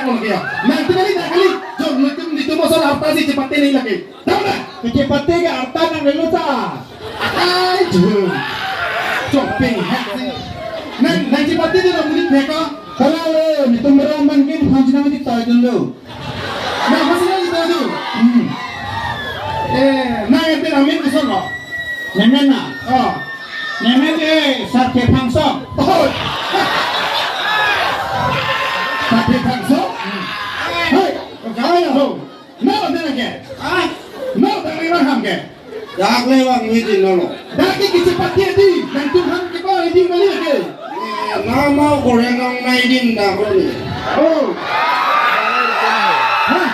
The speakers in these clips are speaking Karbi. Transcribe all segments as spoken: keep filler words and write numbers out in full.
Nang tu kali, nang kali. Jom, nelitum, nelitum masuk arta si chepate nang lagi. Tahu nang? Chepate ke arta nang relo ta. Ai, jom. Chopeng hak si. Nang, nang chepate tu nang mudik beko. Kalau le, nelitum berang mangkin, phan chinang di toy dulu. Nang masih lagi tahu tu? Hmm. Eh, nang ente amen koson lo? Nemen na? Oh. Nemen ke Sarthe Phangsong. Oh. Sarthe Phangsong? Hei, kaya lo. Nang ente nang ke? Ah? Nang ente nang ham ke? Dak le bang mi di nolo. Dak ke kisi pati di, nangtum ham ke ba di kali ke? Eh, nama kore nong nai din dak lo ni. Oh. Hah?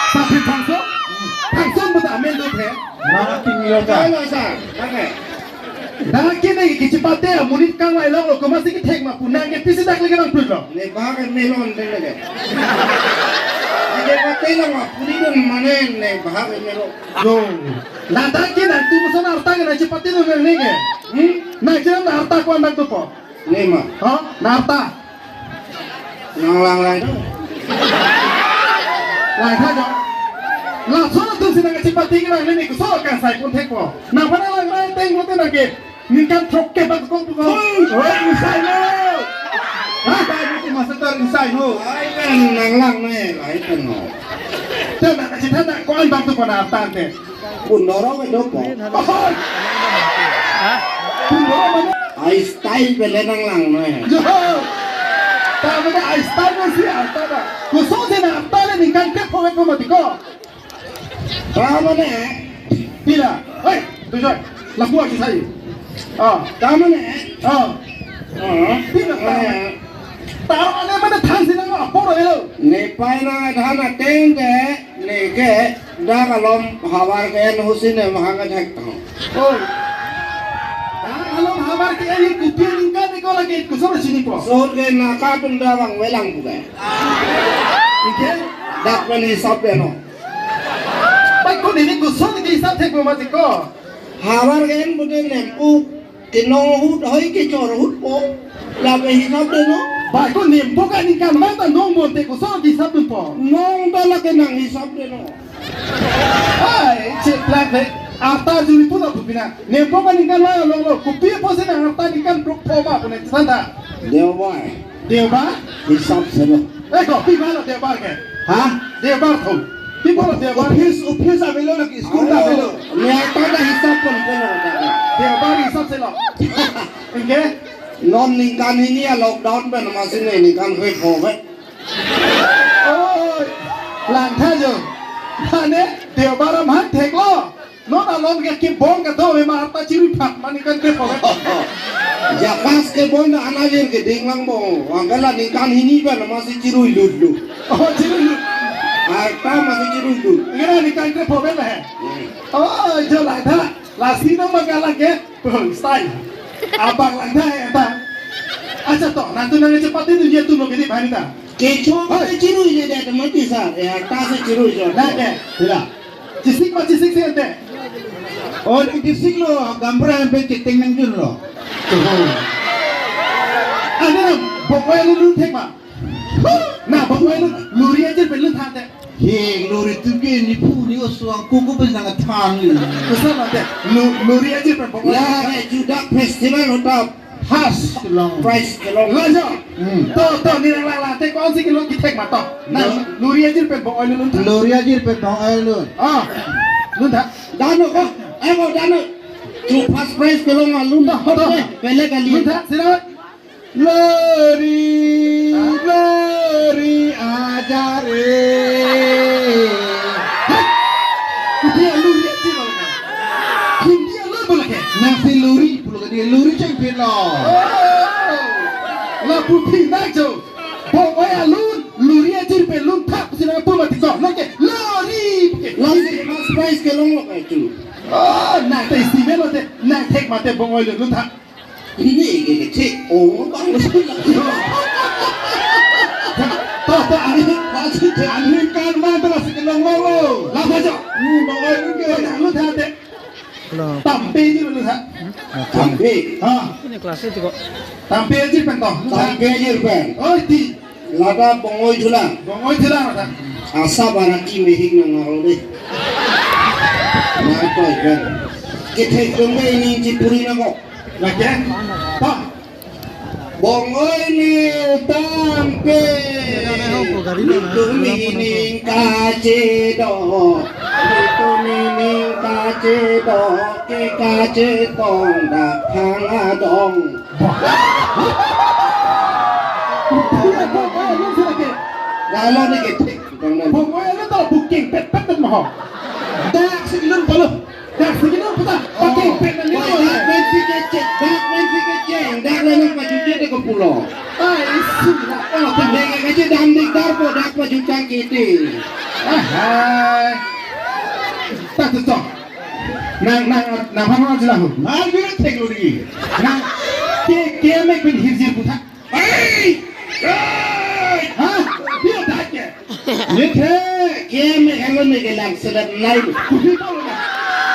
Sarthe Phangsong? Phangsong betul amen tu the. Mana tinggal ka? Kaya sa, kaya. Dak ke ne kisi pati amonit kang lai long lo, komatsi kethek ma pu nang ke pisi dak lagi nang pun lo. Ne ba ke melon de lagi. Ake pati long ma puni dun mane ne ba ke melon. Yo. Ladak ke nangtum ason arta ke nang chepate dun nang ne ke. Hmm? Nang chenam arta ko-an nangtum po? Ne ma. Ha? Nang arta. Nang lang lang. Lang tha jo. Lason atum si nang chepate ke nang ne ke so kangsai pon thek po. Nang pada lang lang teng lote nang ke. Ningkan throk ke bak kong tu ko. Oi, insai lo. Ha? Insai lo, master insai lo. Ai kan nang lang ne, ai kan no. Te nang chethan nang ko-an bang tu ko nang arta te. Pundoro ke do ko. Oi. Pundoro mane? Ai style pele nang lang ne. Jo. Ta mane ai style mane si arta ta. Koson si nang arta le ningkan ke phovet ko mati ko. Ta mane? Pila? Hei, tu joi. Lapu aki sai. Ah. Ta mane? Ah. Ah. Pila ta mane? Eh. Ta mane mane than si nang apor elo. Nepei nang than ateng te, ne ke dak alom havar ke-en husi ne mahang ke thek tang. Oh. Dak alom havar ke-en kopi aningkan ne ko lagi koson chini po. Sot ke naka tum da bang velang pu ke. Ike? Dak pen hisap de no. Bai ko neli koson ke hisap thek ma mati ko. Havar ke-en pute nempo kenong ahut hoi kechor ahut po. Lapen hisap de no. Bai ko nempo ka ningkan mata nong bonte koson ke hisap dun po. Nong ta lake nang hisap de no. Ai, cheplak le. Arta juri pu ta pu pina. Nempo ka ningkan la long lo. Kopi apotsi nang arta ningkan bruk pho ma pu ne chethan ta. Deobar. Deobar? Hisap se lo. Eh, ko, pi ba lo Deobar ke? Ha? Deobar tho. Pi ba lo Deobar? Office, office avelo lagi, school ta avelo. Alo, ne ata ta hisap pon pon lo ta. Deobar hisap se lo. Anke? Non ningkan hini a lockdown pen masi ne ningkan hoi pho ke. Oi, lang tha jo. Mane Deobar amhan thek lo. Non alon ke kibong kedo ave ma arta chirui phat ma ningkan krepho ave. Japas kebon ta anajir keding lang bo. Wangkala ningkan hini ba na masi chirui lut lut. Oh, chirui lut. Arta masi chirui lut. Ngira ningkan krepho ave la he. Hmm. Oh, jo lang tha. Lasi nang magalang ke. Oh, style. Abang lang tha he ta. Acha to, nangtum nang chepate dun ye tum lo ke di bhani ta. Kecho hai. Chirui le de mati sa. Ya ta se chirui jo. Na ke. Pila. Chisik ma chisik si ante. Oh, chisik lo, gampra pen cheteng nangjun lo. Ante na, bok-oi alun lun thek ma. Na, bok-oi alun, luri ajir pen lun tha ante. He, luri tu ke ne phu ne oswang kuku pen nang than. Koson ante, lu-, luri ajir pen bok-oi. La, he, Judak festival hota. First long. Prize kelong. Lajo. Hmm. To, to, ne nang lang lang te ko-an si kelong kethek ma to. Na, lo- luri ajir pen bok-oi lun tha. Luri ajir pen bok-oi lun. Ah. Lun tha. Dano ko. Eh, ko dano. Tu first prize kelong lun tha. To, to. Pele kali. Lun tha, sira. Lori, ah, lori aja re. Hei. Kopi alun ye si lo. Hindi alun bo lake. Nang si lori pulo ke dia lori cheng pin lo. Oh. Lapu phi nang jo. Bok-oi alun, luri ajir pen lun tha pusi nang pu mati ko. Nang ke lori ke. Lori first prize kelong lo ke tu. Oh, nang te isi me lo te, nang thek mate bok-oi lun lun tha. Ini ke kecil. Oh, bang. To, to, ani, ani kan man telah sekelong lo. Lah baca. Hmm, bok-oi lun ke. Lun tha te. Tampe ji lun tha. Tampe. Ha. Ini kelas itu kok. Tampe ji pen to. Tampe ji pen. Oh, di. Lata Bongoi Thulang. Bongoi Thulang lata. Asa baraki mehing nang aro deh. Nang toy kan. Kethek dong deh ini cipuri nangkok. Lagi? Pak. Bongoi ni tampe. Tum ining kachedok. Tum ining kachedok. Ke kachetong dak thang adong. Galo ni kethek. Bongoi lo to buking pet pet pet mo. Dak si ilun palo. Dak si ilun puta. Buking pet pet ni. Dak pensi kecek, dak pensi kecek. Dak lo nang pajujit ke pulo. Ai, isi lah. Oh, pendek aja dam dik dar po dak pajujit kiti. Ahai. Tak tu. Nang, nang, nang, nang, nang, nang, nang, nang, ke, ke mek pen hirjir puthak. Hei! Hei! Ha? Dia tak ke? Ni ke, ke mek halo ni ke lang selat nai. Kusi polo na.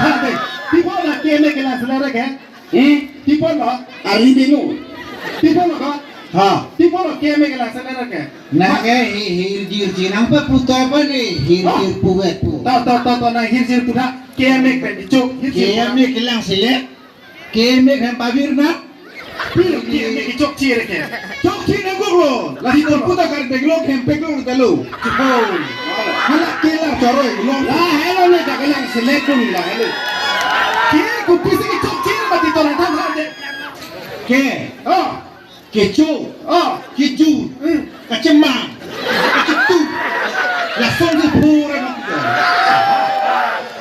Ha, deh. Di polo na ke mek ke lang selat ke? Hmm? Di polo. Ari dinu. Di polo ka? Ha. Di polo ke mek ke lang selat ke? Nang ke hi, hirjir jinang pa puta pa ni, hirjir puwet pu. To, to, to, to, nang hirjir puthak. Ke mek pen chok, hirjir. Ke mek ke lang selat. Ke mek hem pabir na? Pil ke mek chokche re ke. Chokche nangkok lo. Lasi kon puta kar bek lo hem pek lo ta lo. Oh. Hala ke la choroi lo. La helo ne ka lang selat dun la helo. Ke kopi si ke chokche mati to lang than than de. Ke. Oh. Kecho. Oh. Keju. Hmm. Kachemang. Kachetu. Lason si pura mati.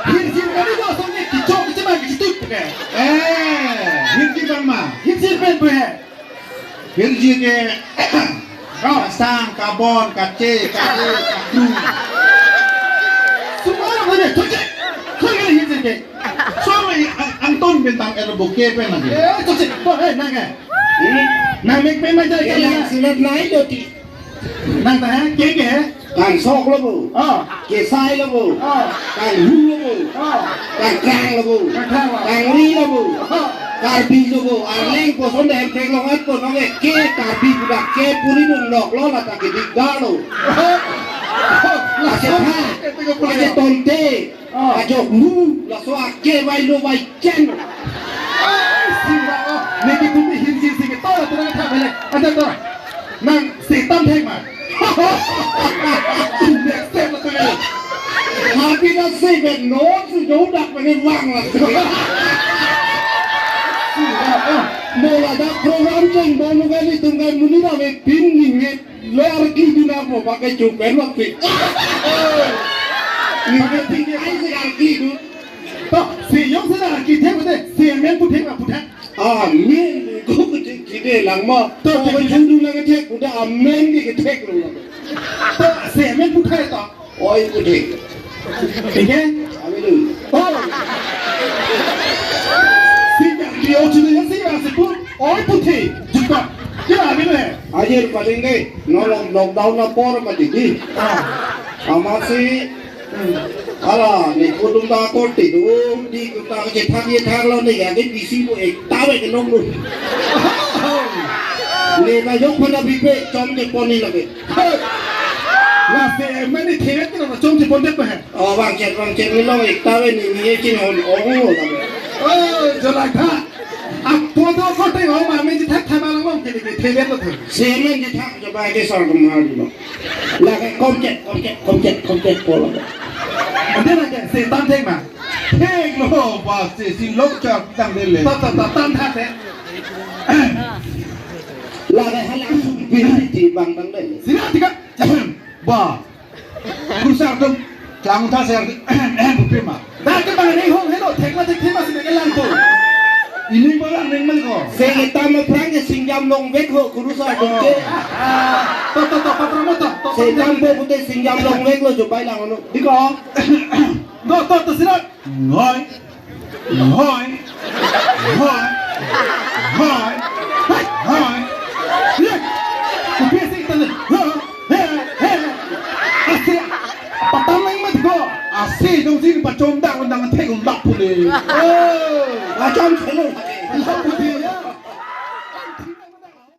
Hirjir kali lason ni kecho kachemang kachetu ke. Eh, hirjir bang ma. Hirjir pen pu he. Hirjir ke. Oh. Kasang, kabon, kache, kache, kakru. Semua orang boleh. Chokche. Chokche hirjir ke. Sorry, ang, angton bentang er buke pen lagi. Eh, chokche. Oh, eh, nang eh. Hmm? Nang mek pen ma jai ke. Ke lang selat nai lo ti. Nang ta he, ke ke he? Kangsok lo bo. Oh. Kesai lo bo. Oh. Kanghu lo bo. Oh. Kangkrang lo bo. Kangkrang lo. Kangri lo bo. Oh. Karbi lo bo. Arleng koson de hem theklong at ko nong ke Karbi budak ke puri dun nok lo lata ke dikdar lo. Oh. Ache tha. Ache tonte. Oh. Ajo mu laso ake vai lo vai chen. Ai, sira, oh. Neke tumi hirjir si ke to la tera tha bele. Ada to. Nang setam thek ma. Next step la tera. Happy na se be no su jo dak mane wang la. Sira, oh. Mo ladak program cheng bom lo kali tum kai muni na ve pin ni me. Lo arki dun apo pakai chupen waktu. Ni ke tinggi ai se arki dun. To, si yong se na arki thek mate, si amen pu thek ma pu thek. Amen ko ke thek kide lang ma. To, to, ke thek dun lang ke thek, udah amen ke thek lo. To, si amen pu thek to. Oi pu thek. Ike? Amen. Oh. Si ya, dia ucil ya si ya si pu. Oi pu thek. Jupa. Kira amen he. Ajer paling deh, no lock-, lockdown apor mati di. Ah. Amatsi, hmm, ala, ni kudum ta korte do, di kuta kecethak ye thak lo ni ya, di bisi bo ekta be ke nong lo. Ni na yok phana bipe, chom de pon ni lage. Lasi, mane thevet ke na chom de pon de pe. Oh, bang chet, bang chet, ni long ekta be ni, ni ye chin hon, ong lo lage. Oh, jo lagtha. Apo to korte ho ma, men chetha thama lang long ke ke thevet lo thang. Semen chetha jo ba ke sar kum har lo. Lake komchet, komchet, komchet, komchet polo. Ante lake setam thek ma. Thek lo ba se si lok chak tang de le. Ta ta ta tam tha te. Lake hala sum pi ti bang bang de. Sira tika. Ba. Kurusar atum, klang ta ser, ehem, bupima. Dak ke bang ning hong helo, thek ma thek thema sine ke lang to. Ining ba lang ning man ko. Setam aphrang ke singjam longvek ho, kurusar atum ke. Ah, to, to, to, patra mo to, to, to. Setam po pute singjam longvek lo, jupai lang ono. Diko. To, to, to, sirat. Ngoi. Hoi. Hoi. Hoi. Hoi. Hoi. Ye. Kopi si tane. Ho. He. He. Ase. Patam nang mat ko. Ase jongsi pachom dang dang thek un dak pule. Oh. Pachom